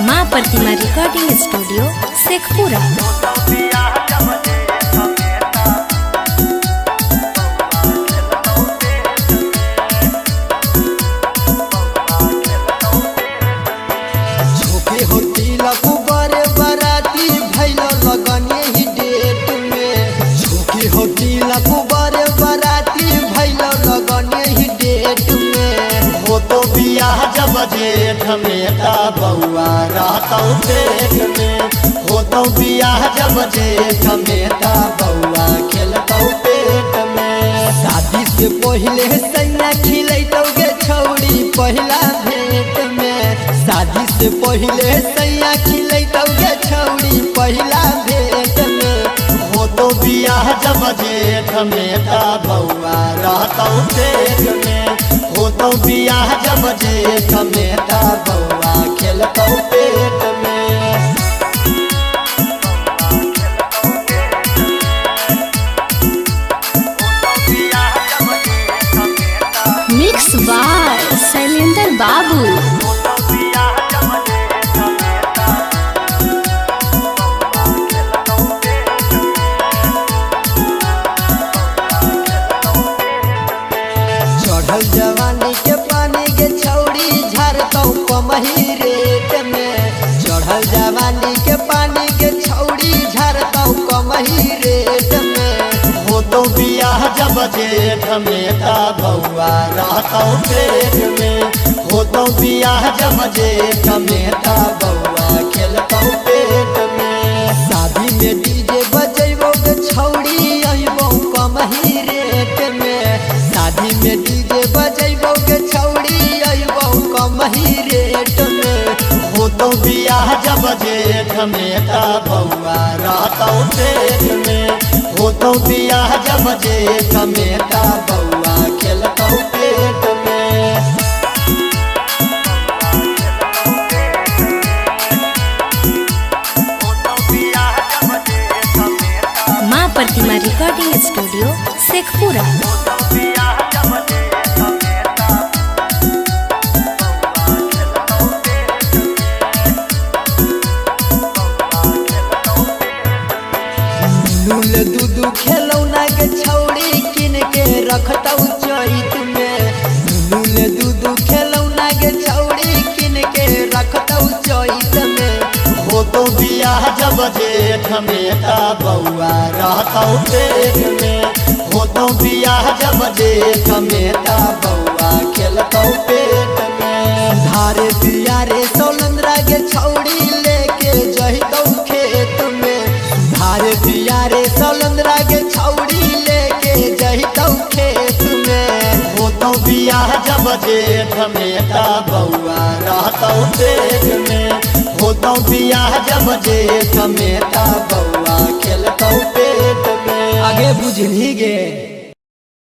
माँ प्रतिमा recording studio Sheikhpura. झोंके हो तिलक बरे बराती भैल लगन यही डेट में। झोंके हो तिलक बरे बराती भैल लगन यही डेट में। हो तो बियाह जब जेठ में ता बउआ रहतौ पेट में। हो तो बियाह जब जेठ में ता बउआ खेलतौ पेट में। शादी से पहले सैया खिलैतौ गे छौड़ी पहिला भेंट में। शादी से पहले सैया खिलैतौ गे छौड़ी पहिला भेंट में। हो तो बियाह जब जेठ में ता बउआ रहतौ पेट में। हो तो बियाह जब जेठ में ता बउआ खेलतौ पेट में। मिक्स बाय शैलेंद्र बाबू। चढ़ल जवानी के पानी के छौड़ी झरतौ कमही रेट में। चढ़ल जवानी के पानी के छौड़ी झरतौ कमही रेट में। हो तो बियाह जब जेठ में ता बउआ रहतौ पेट में। हो तो बियाह जब जेठ में ता बउआ खेलतौ पेट में। शादी में डीजे बजैबो गे छौड़ी अइबो कमही रेट में। शादी में डीजे बजैबो गे छौड़ी अइबो कमही रेट में। हो तो बियाह जब जेठ में ता बउआ रहतौ पेट में। हो तो बियाह जब जेठ में ता बउआ खेलतौ पेट में। माँ प्रतिमा रिकॉर्डिंग स्टूडियो शेखपुरा। नूल दूधू खेलौना के छौड़ी किन के रखतौ चैत में। नूल दूधू खेलौना के छौड़ी किन के रखतौ चैत में। हो तो बियाह जब जेठ में ता बउआ रहतौ पेट में। हो तो बियाह जब जेठ में ता बउआ खेलतौ पेट में। धारे दियारे सोलंद्रा के छौड़ी लेके जहितौ खेत में। धारे दियारे सोलंद्रा के छौड़ी लेके जहितौ खेत में। हो तो बियाह जब जेठ में ता बउआ रहतौ पेट में। हो तो बियाह जब जेठ में ता बउआ खेलतौ पेट में। आगे बुझली गे।